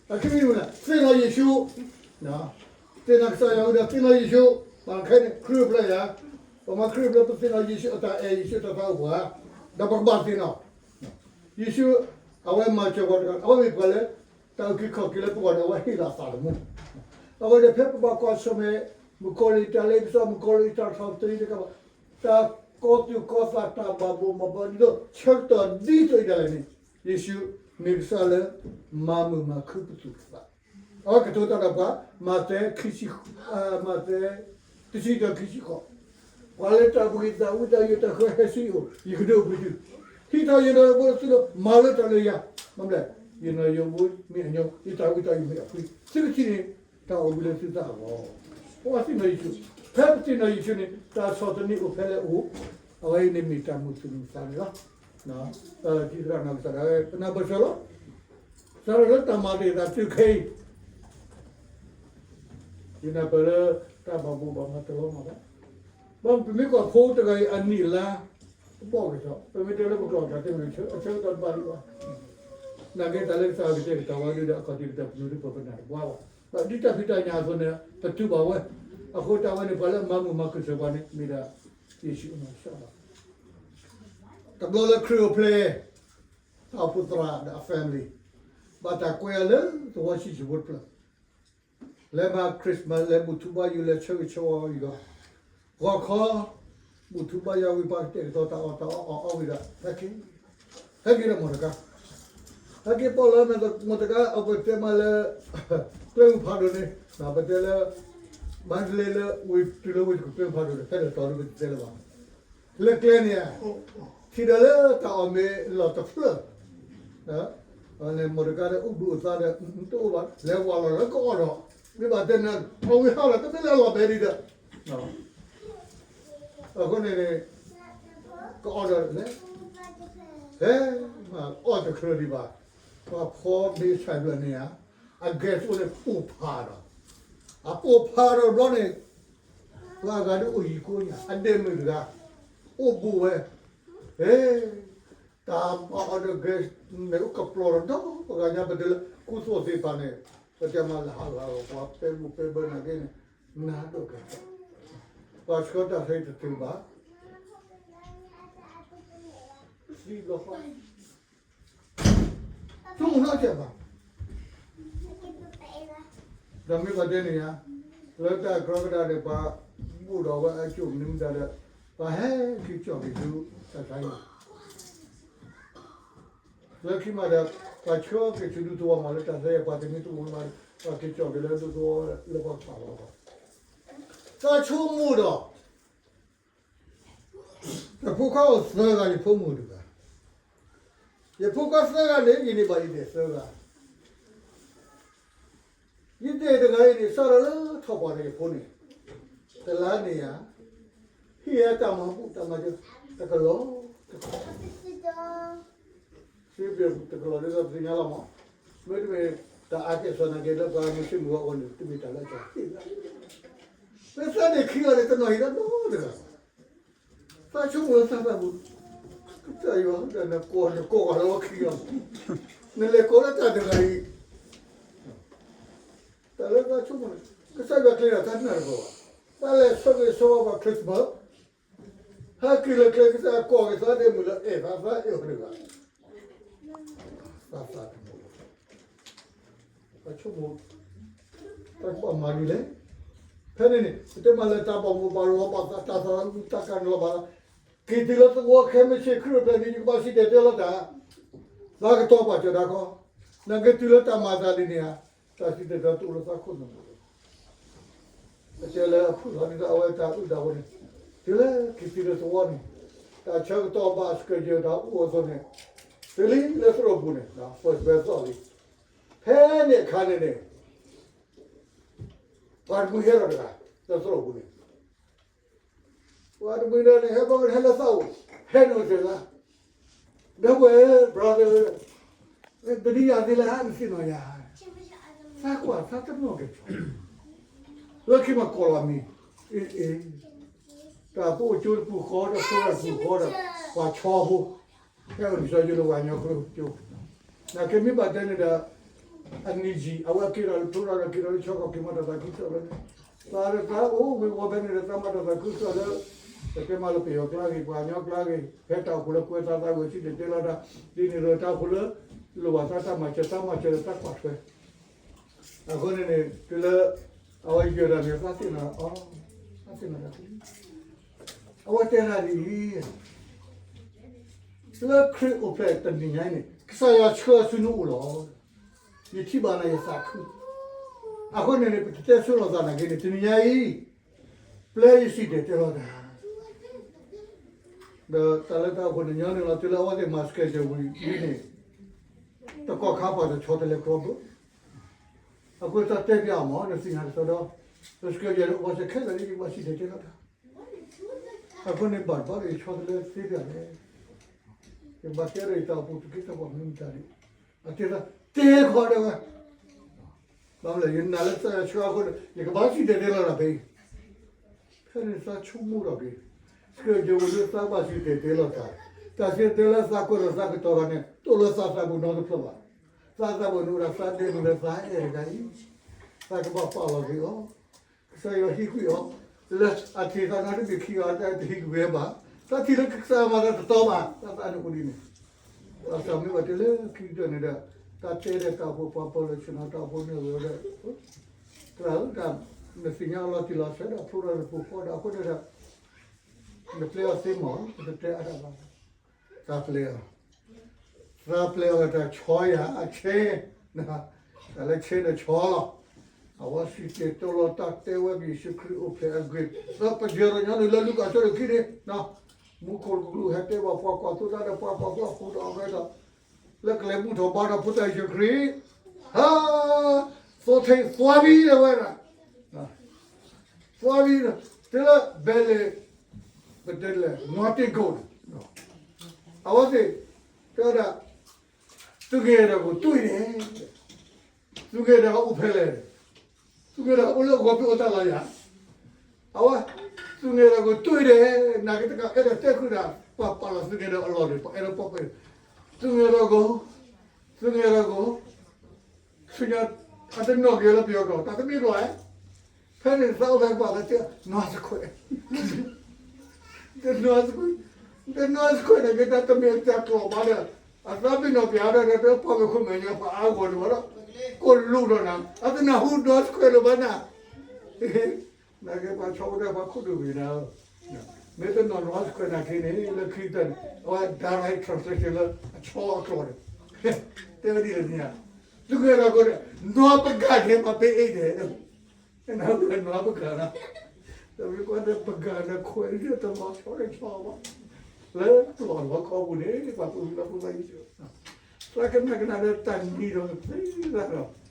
အခံမံၤတမံၤ သ့ၣ်နီၣ်ယ့ၣ်ၡူး, သ့ၣ်နီၣ်ကစၢ်ယွၤဝံၤဒီး သ့ၣ်နီၣ်ယ့ၣ်ၡူး, ပှၤခဲအံၤန့ၣ် ခရံာ်အိၣ်ဖျဲၣ်ယၤ, ပမၤခရံာ်အိၣ်ဖျဲၣ် ပသ့ၣ်နီၣ်ယ့ၣ်ၡူးအတၢ်အဲၣ် ယ့ၣ်ၡူးတၢ်သးအိၣ်ပှၤ, ဒီးပကဘၣ်သ့ၣ်နီၣ် ယ့ၣ်ၡူး, အဝဲမၤစၢၤပှၤတဂၤ အဝဲမ့ၢ်ပှၤလၢ တၢ်အုၣ်က့ၤခီၣ်က့ၤလၢပဂီၢ်န့ၣ် အဝဲဟ့ၣ်လီၤအသးသမူ, အဝဲဒီးဖဲပဘၣ်ကွၢ်ဆၢၣ်မဲာ် မုၣ်ကီၤလံၢ်တၢ်လ့ပစီ မုၣ်ကီၤလံၢ်တၢ်ထီၣ်သရံးတကးဘၣ်, တၢ်ကီသုးကီသးတၢ်ဘၣ်ဘိးဘၣ်ဘၢဒ်သိး ဆၢကတီၢ်ဒ်သိးအံၤဒၣ်လဲာ်န့ၣ်, ယ့ၣ်ၡူးမ့ၢ်ကစၢ်လၢ မၤမုာ်မၤခုပသူၣ်ပသး, အဝဲကတိၤတၢ်ဒီးပှၤ, မးသဲခံဆံ, မးသဲ တဆံဒီးခံဆံဃိး, ပှၤလၢတၢ်ဘှံးသးဝံၣ်တၢ်ယိာ်တၢ်ဃၢဟဲဆူယအိၣ်, ယကဒုးအိၣ်ဘှံးသု, ဟံးထီၣ်ယနီၢ်ယိးဘိလၢသုလိၤ မၤလၢတၢ်လၢယၤ, မ့ၢ်မနုၤလဲၣ်, ယနီၢ်ယိးဘိမ့ၢ်အညီ, ယတၢ်ဝံၣ်တၢ်ယိာ်မ့ၢ်အဖှံ, သုကထံၣ်န့ၣ် တၢ်အိၣ်ဘှံးလၢသုသးအဂီၢ်, ပှၤသ့ၣ်နီၣ်ယ့ၣ်ၡူး, ဖဲပသ့ၣ်နီၣ်ယ့ၣ်ၡူးန့ၣ် တၢ်ဆီၣ်သနံးအိၣ်ဖဲလဲၣ်အိၣ်, အဝဲအံၤန့ၣ်မ့ၢ်တၢ်မုာ်သူၣ်မုာ်သးန့ၣ်လီၤ, ဒ်သရၣ်နီၢ်ကစၢ်ဒၣ်ဝဲ ပနၢ်ပၢၢ်ဆၢလီၤ စးထီၣ်လၢတၢ်မၤတ့ၢ်သးတုၤခဲအံၤ, ယနၢ်ပၢၢ်လၢ တၢ်ဘၣ်ဘိးဘၣ်မၤတလီၤမးဘၣ်, ဘၣ်ပမ့ၢ်ကွၢ်ဖိတဂၤအံၤအနံၣ်အလါ, တဘီၣ်က့ၤထီၣ်, ပမ့ၢ်တဲလၢပကျိာ်တၢ်သ့ၣ်မ့ၢ် အဆၢကတီၢ်တဘၣ်ဒံးဘၣ်, နာ်က့တၢ်လၢကစၢ်ကတဲာ်ကတီၤဝဲဒၣ်ဒီး အခီၣ်ထံးကတၢၢ်ပနူၤဒ်ပပနၢ်တဘှါဘၣ်, ဘၣ်ဒ်တၢ်ဖံးတၢ်ညၣ်အသိးန့ၣ် ပတူၢ်ဘၣ်ဝဲ, အဃိတၢ်ဝဲန့ၣ် ပှၤလၢအမၤမုာ်မၤခုၣ်စၢၤပှၤန့ၣ် မ့ၢ်ဒၣ် ယ့ၣ်ၡူးအနီၢ်ကစၢ်ဘၣ် တဘျီလၢခရံာ်အိၣ်ဖျဲၣ်, တၢ်အိၣ်ဖှိၣ်သရၣ်ဒီးအ family, ဘၣ်တၢ်ကွဲအီၤလၢသဝီဆံးဆံးဖိတဖျၢၣ်, လဲၤမၤ Christmas လဲၤဘူၣ်ထူဘါယွၤ လဲၤဆၢဂ့ၤဆၢဝါဝံၤဒီး, ဂီၤခီ, ဘူၣ်ထူဘါယွၤဝံၤ ပှၤကတဲာ်ကတီၤတၢ်အီၣ်တၢ်အီအီၣ်အီဝံၤဒီး ဟဲက့ၤ, ဟဲက့ၤဒီးမီၢ်တကါ, ဟဲက့ၤပိာ်လီၤမ့ၢ်တကါ အဝဲတဲမးလၢ ကျဲမုၢ်ဖးဒိၣ်န့ၣ်, ပတဲလၢ မန္တလေးလၢဝ့ၢ်တုၤလၢဝ့ၢ်တကူၣ်ကျဲမုၢ်ဖးဒိၣ်န့ၣ် ဖဲလဲၣ်တီၤဒ်ပတဲလၢၤဘၣ် လၢကျဲန့ၣ်ဧါ, ထံၣ်ဒီးလၢတၢ်အီၣ်မ့ၤလီၢ်တဖျၢၣ်, မီၢ်တကါဒီးအိၣ်ဘှံးအိၣ်သါဒီး တအိၣ်ဘၣ် လဲၤဝးလီၤလၢကအီၣ်ဒီး, မ့ၢ်ဘၣ်တဲနၤ အဝံဟးလီၤတမ့ၢ်လၢအလီၢ်ဘဲဒံးဒီး, အဃိန့ၣ်န့ၣ် ကအီၣ်ဒီးလဲၤ, ဟဲ, အီၣ်တချုးဒံးဘၣ်, ပှၤဖီမ့ၤဆဲးဖျၢၣ်န့ၣ်ဧါ, အ gas အိၣ်န့ၣ်ပိၢ်ဖးဒီး, အပိၢ်ဖးဒီးဘျီန့ၣ် ပှၤဂၤဒုးအိၣ်ယံၤကိးညါ အဒဲးမုၣ်တဂၤ အိၣ်ဘူးဝဲ, ဟဲ, တၢ်ဘၣ်အီၤဒီး gas န့ၣ်အိၣ်ကပျီၤဒီး ပှၤဂၤညါပတဲလၢ ကူသိၣ်သ့ၣ်တဖၣ်န့ၣ် ပတဲမးလၢဟးဂၤဂီၤ ပှၤပဲဘူးပဲဘၢနာ်က့န့ၣ် နၤဒိၣ်ကဲၤ ပှၤဆှၢတၢ်ခဲအံၤတတုၤဘၣ် သံဘျီဃီ ဆိကမိၣ်နီတစဲးဘၣ်. ဒီးမ့ၢ်ပှၤတဲန့ၣ်ယါ, လၢတၢ်ကရၢကဒၣ်န့ၣ် ပှၤဘူၣ်ဒီးဝဲအကၠိၣ်မနုၤမတၤဒီး ပှၤဟဲက့ၤကၠီၣ်က့ၤဆူတၢ်ဆါဟံၣ် လၢခံမးဒီး ပှၤဆှၢက့ၤဆူဒူသဝီမး လၢတၢ်ဆါဟံၣ် ပှၤတမ့ၢ်တအိၣ်မး ပှၤက့ၤကၠီၣ်က့ၤလၢဒူသဝီလၢပှၤကပာ်လီၤဘၣ်. သးဆိကမိၣ်ဒီး, ယဖိခွါအိၣ်သၢဂၤ ယဖိမုၣ်တဂၤ, ယဖိခွါသၢဂၤန့ၣ် ယန့ၢ်ဘၣ်ယဒဲၣ်သၢဂၤ, ယဒဲၣ်တဂၤအံၤန့ၣ် စးထီၣ်လၢထီၣ်ပှၢ်ဒီးယဖိန့ၣ်, တလါန့ၣ်ဧါ, ဟ့ၣ်ယၤတၢ်မၤဘူၣ်တၢ်မၤစၢၤ တကလီၤ, တကလီၤ စ့ပတကလီၤဒ်သိးပသ့ၣ်ညါလီၤမး, မ့တမ့ၢ်တၢ်အါကဲၣ်ဆိးနာ်က့လၢပှၤမုၢ်ဆ့ၣ်မုၢ်ဂီၤအဂီၢ်န့ၣ် တမ့ၢ်တၢ်လၢအကသ့ၣ်လၢ, လၢသးန့ၣ်ခံဂၤန့ၣ် တနီၤဟ့ၣ်တၢ်နီတဂၤဘၣ်, သးဆိကမိၣ်လၢသးသးပူၤ, ကစၢ်ယွၤဒီးနကိးနကိးဂၤလၢဝဲခံဂၤ, နလဲၤကိးလၢတၢ်တဂၤအံၤ, တၢ်လၢသးဆိကမိၣ်န့ၣ် ကစၢ်ယွၤကျဲၤဒီးတၢ်နၢ်တပၢၢ်ဘၣ်, တၢ်လဲၤဆၢဂ့ၤဆၢဝါပှၤ Christmas ဟဲက့ၤလၢကျဲကစၢ်ကိးက့ၤသးဒ်မုၢ်လၢအဲၣ်သးသးအဲၣ်အီၤတဂၤ, သးသးတမုာ်, သးဆိကမိၣ်, တၢ်ကဘၣ်မၤဒ်လဲၣ်, ဖဲန့ၣ်န့ၣ် ပတဲမ့ၢ်လၢတၢ်ဘၣ်မူဘၣ်လီၤဘၣ်သး တၢ်သးမူတၢ်ကါန့ၣ်လီၤဘၣ်သး, က့ၤတုၤလၢသဝီခဲမုၢ်ဆ့ၣ်ခရံာ်အိၣ်ဖျဲၣ်န့ၣ် ယကဘၣ်စံၣ်တဲၤတဲလီၤတၢ်, သးကတီၤပာ်စၢၤတၢ်ခီ, နာ်က့တုၤလၢတၢ်မၤသးဒ်န့ၣ်ဧါ, တၢ်စံၣ်တဲၤတဲတအိၣ်လၢသးခိၣ်နူာ်ပူၤလီၤ. ပတဲလၢအဖုၣ်ထီၣ်ဒ်သိးအဝဲတၢ်အုၣ်တၢ်အီန့ၣ်, တုၤလၢက့ၤတုၤလၢသဝီန့ၣ်, တၢ်ဆၢကတီၢ်ဘၣ် schedule တၢ်အိၣ်အသိးန့ၣ်, တုၤလံလၢသရိာ်ပူၤန့ၣ် first bell သီၣ်လံ, ဖဲန့ၣ်အခါန့ၣ်န့ၣ် ပှၤတမှံၤဟဲထီၣ်တဂၤ လၢသရိာ်ပူၤန့ၣ်, ပှၤတမှံၤဒီးန့ၣ် ဟဲဘၣ်ဟဲလၢသးအိၣ်, ဟဲနုာ်တဂၤ, ဒီပုၢ်ဝဲၢ် brother တနံၤယၤသ့လၢ နသ့ၣ်နီၣ်ယၤ, သးကွၢ်သးတနီၣ်က့ၤ, လၢခံမၤကိးလီၤမံၤ, အ့ အ့ တၢ်ဖိအိၣ်ကၠိတပူၤဃီဒီး ဖိတပူၤဃီဒီး ပှၤဆီဖိ, ဟဲအိၣ်လံာ်စီဆှံလၢပှၤကညီကျိာ်ကၠိ, နာ်က့မ့ၢ်ဘၣ်တဲန့ၣ်ဒီး အနံၤယံာ် အဝဲက့ၤဒီးလၢဖျိထီၣ်ဒီးက့ၤဒီးလၢဆီကီၢ်က့ၤမၤတၢ်သးခုကစီၣ်လၢန့ၣ်, သးဒီးသးအိၣ်ဝံၤဝီၤဖဲန့ၣ်ဒီး သးမၤတၢ်သးခုကစီၣ်လၢ ပတဲမ့ၢ်လၢပယီၤကျါဂ့ၤ ပှၤကညီကျါဂ့ၤ ဖဲတၢ်အိၣ်ဖှိၣ်လၢကွဲသးသးဝဲစံၣ်တဲၤတဲလီၤတၢ်, ဒ်န့ၣ်ဒီးတၢ်အိၣ်ဖှိၣ်လၢ လိၣ်ဘၣ်သးတၢ်မၤစၢၤ သးမၤစၢၤဒီးသးကွၢ်ထွဲ, အဃိန့ၣ်န့ၣ် တုၤလၢ အဝဲယဲၢ်ဒၣ်န့ၣ် သးသ့ၣ်နီၣ်အီၤ, သးသ့ၣ်နီၣ်တၢ်, အဝဲတဲဒၣ်ဒ်အံၤ လၢခရံာ်အိၣ်ဖျဲၣ်တနံၤညါအံၤန့ၣ် ကစၢ်ယွၤဆှၢအီၤဆူနအိၣ်လီၤ. ယထံၣ်ဘၣ်နၤယသးခု, အဃိန့ၣ်န့ၣ် ပကတဲဆိလိာ်သးနာ်က့န့ၣ် တနံၤညါအံၤ ပျဲယစံၣ်တဲၤတဲလီၤတၢ်, ဒီးတၢ်လၢတၢ်အိၣ်ဖှိၣ်န့ၣ်ညီနုၢ်လီၤ တုၤလၢအဝဲသ့ၣ်မၤ schedule ဝံၤန့ၣ် တကီၢ်ခါပှၤတဆီတလဲကျီဘၢၣ်, အဃိသတးတဲပျးအီၤမ့ၢ် နသ့ၣ်ညါတသီဒီး schedule န့ၣ်အိၣ်ဘၣ်စဲခဲလၢာ်လၢယကဘၣ်စံၣ်တဲၤတဲလီၤတၢ် အဃိန့ၣ်ဘၣ်တဘၣ်ဒီးယဆီတလဲသ့ပျးလဲၣ်, ယကဘၣ်တဲဒီးယတၢ်အိၣ်ဖှိၣ်သူၣ်က့သးပှၢ်မနုၤမတၤန့ၣ်, အတဲသး တဲခီတဲဝဲ, ဘၣ်မနုၤလဲၣ် ယနာ်လၢကစၢ်ယွၤဆှၢအဃိန့ၣ် ယကဘၣ်စံၣ်တဲၤတဲလီၤတၢ်ဖဲအံၤ, ဖဲန့ၣ်သးဆိကမိၣ်ထီၣ်က့ၤ, ဆှၢက့ၤဝံၤလၢသးဘၣ်စံၣ်တဲၤတဲလီၤတၢ်, တၢ်စံၣ်တဲၤတဲလီၤသးကွၢ်ဒီးသးကတီၤတဂၤန့ၣ် တအိၣ်လၢသးသးပူၤနီတဖျၢၣ်ဘၣ်, သးသးပူၤန့ၣ်အိၣ်ဒၣ်သးဒဲမုၢ်လၢသးအဲၣ်တဂၤအံၤ, သးကဘၣ်ပာ်လီၤက့ၤအီၤ ကစၢ်ယွၤဟံးကွံာ်အီၤ, လၢအထံၣ်သးနီတမံၤခံဂၤတဟံးကွံာ်ဝဲဘၣ်, သးထံၣ်လၢကစၢ်ယွၤမၤသးတတီဘၣ်, သးသးန့ၣ်အိၣ်ဒ်န့ၣ်, သးမ့ၢ်ဘၣ်တဲလၢခံကတၢၢ်န့ၣ်ဒီး, တၢ်တဲဒီးတၢ်အိၣ်ဖှိၣ်ပှၤပၢၤလၢဆ့ၣ်နီၤတၢ်အိၣ်ဖှိၣ်န့ၣ်ဝဲဒီး, သရၣ်ဧၢ တၢ်နသ့ၣ်ညါအီၤလီၤတံၢ်လီၤဆဲးဒီးဖျိထီၣ်တပူၤဃီဒီးအဃိန့ၣ်ဒီး, နပျဲအီၤသ့မး ပတတဲအါတၢ်ဘၣ်, သးပျဲအီၤ သးပျဲအီၤတၢ်ဆီယၤအဆဲ, တၢ်လၢဆဲဒီးဆီလီၤ, အဝဲစံၣ်တဲၤတဲလီၤတၢ်တဲဝဲက့ၤယ့ၣ်ၡူးခရံာ်အိၣ်ဖျဲၣ်အဂ့ၢ်, ဒီးပယဲၢ်ဒီးညီနုၢ်လၢလူၤကၣ်အဆၢဒိၣ်ခံန့ၣ်, မူခိၣ်ကလူးဟဲတဲဘၣ်ပှၤကွၢ်သိတၢ်ဒီးပှၤကွၢ်သိအီၤဝဲဒီး, လၢကလဲၤဘူၣ်ထီၣ်ဘါထီၣ်ဖိသၣ်ယ့ၣ်ၡူးခရံာ်, ဟါ, သိထဲသွါဘံလၢဝဲဒၣ် သွါဘံ, တဲလၢဘဲလ့, ပတဲလဲၣ် နွားတ့ၢ်ကိၣ်န့ၣ်, အဝဲသ့ၣ်, တဲဝဲဒၣ်, သူငယ်တော်ကိုတွေ့တယ်, သူငယ်တော်ကအိၣ်ဖဲလဲၣ်, သူငယ်တော်ကအိၣ်လၢအဂီၢ်ဖဲအိၣ်တၢ်လီၤယၤ, အဝဲ, သူငယ်တော်ကိုတွေ့တယ်, နာ်က့တကးအဲၣ်ဒိးတဲဃုာ်ဒၣ်, ပှၤပာ်လီၤသူငယ်တော်အလီၢ်န့ၣ် ပှၤအဲၣ်ဒိးပှၤပှဲၤ, သူငယ်တော်ကို, သူငယ်တော်ကို ဆူညါ, အတနီၣ်က့ၤလၢပယီၤကျိာ် တၢ်တမ့ၢ်ကျိာ်ဧါ, ဖဲန့ၣ်သးအိၣ်ဖဲပှၤကတဲ, နွားစခွဲး, တနွားစခွဲး, တနွားစခွဲးန့ၣ် မ့ၢ်တၢ်တမ့ၢ်တၢ်ကျိာ်ဘၣ်ဒီး, အသးပ့ၤနီၣ်ပျးဒီး တပှၤမ့ၢ်ခိၣ်မဲာ်ညါပှၤအါဂီၢ်န့ၣ်ဝဲဒီး, ကိၣ်လူၤဒီးနၤ အတနၢ်ဟူနွားစခွဲးလၢၤဘၣ်နၤ နာ်က့ပှၤဆီအိၣ်ဒၣ်ပှၤခိၣ်ဒိၣ်ဂ့ၤနၤဧၢ, မ့ၢ်တနီၣ်နွားစခွဲးနာ်က့န့ၣ် လၢခံကတၢၢ်န့ၣ် အဝဲ direct translation လၢအဆီအကျိာ်န့ၣ်, တဲဝဲဒ်လဲၣ်န့ၣ်, သူငယ်တော်ကို, နွားပကါထဲမှာ ပေးအိတ်တယ်, နွားပကါနီၤ, တမ့ၢ်ကွၢ်ဒီးပဂၤဒီးခွဲးဒ်တလီၤဆီတဆီဘၣ်, လၢပလီၢ်လီၤခီပူၤန့ၣ် ပှၤသူၣ်လီၤဖိသၣ်ယ့ၣ်ၡူး, သးကနၣ်ကနၣ်ဒီးတၢ်နံၤဒီးကသ့သးလီၤ.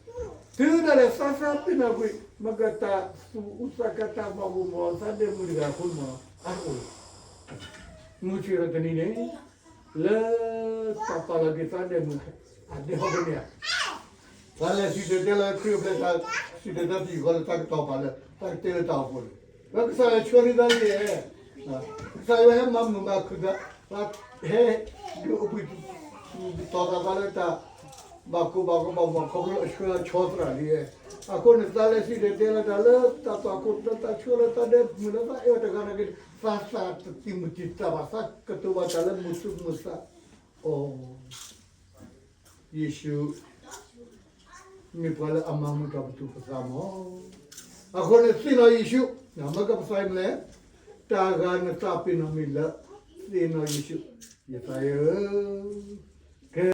တုၤဒၣ်လဲာ်သးသးပ့ၤနီၣ်ကွံာ် မ့ၢ်ကတၢ်သူၣ်အုးသးကတၢ်မၤဘူၣ်မၤအီၤသးဒဲးမုၢ်တဂၤအဃိန့ၣ်မး အါတအိၣ်လၢၤ မုၢ်ဆ့ၣ်ဒီးတနံၤန့ၣ် လၢတၢ်ပာ်လီၤက့ၤသးဒဲးမုၢ် အဒဲးဟီၣ်ကန့ၢ်ဧါ, သးလဲၤစံၣ်တဲၤတဲလီၤခရံာ်အိၣ်ဖျဲၣ်တၢ် စံၣ်တဲၤတဲဖံးဃီလၢတၢ်ကတီၤပာ်လၢ တၢ်ကတဲလၢတၢ်အိၣ်ဖှိၣ်န့ၣ် ဒီးကစၢ်ယွၤဆှၢန့ၢ်သးလံ, ကစၢ်ယွၤဟဲမၤမုာ်မၤခုၣ်သး, ဟဲဒုးအိၣ်ဘှံးတီၤသးလၢတၢ် ဘၣ်ကိးဘၣ်ဂီၤဘၣ်မုာ်ခီဖျိလၢအဆှၢလီၤဆီသရၣ်လံ. အဃိန့ၣ် သးလဲၤစံၣ်တဲၤတဲလီၤတၢ်လၢတၢ်သွၣ်ခိၣ်ဒီးတၢ်ဆှၢလီၤသးဒဲးမုၢ်လၢသးအဲၣ်အီၤတဂၤန့ၣ်က့ၤ သးသးတသံၣ်မုၢ်တံာ်တာ်ဘၣ် သးကတိၤဘၣ်တၢ်လၢမုၢ်သူၣ်မုၢ်သးအီၤ ယ့ၣ်ၡူး မ့ၢ်ပှၤလၢအမၤမုာ်ထီၣ်ပသူၣ်ပသးမး. အဃိန့ၣ်သ့ၣ်နီၣ်ယ့ၣ်ၡူး, မ့ၢ်ကပသးအံၤမနုၤလဲၣ်, တၢ်ဂၤနသးပ့ၤနီၣ်မ့ၢ်လၢ သ့ၣ်နီၣ်ယ့ၣ်ၡူး, ယသးဧၢ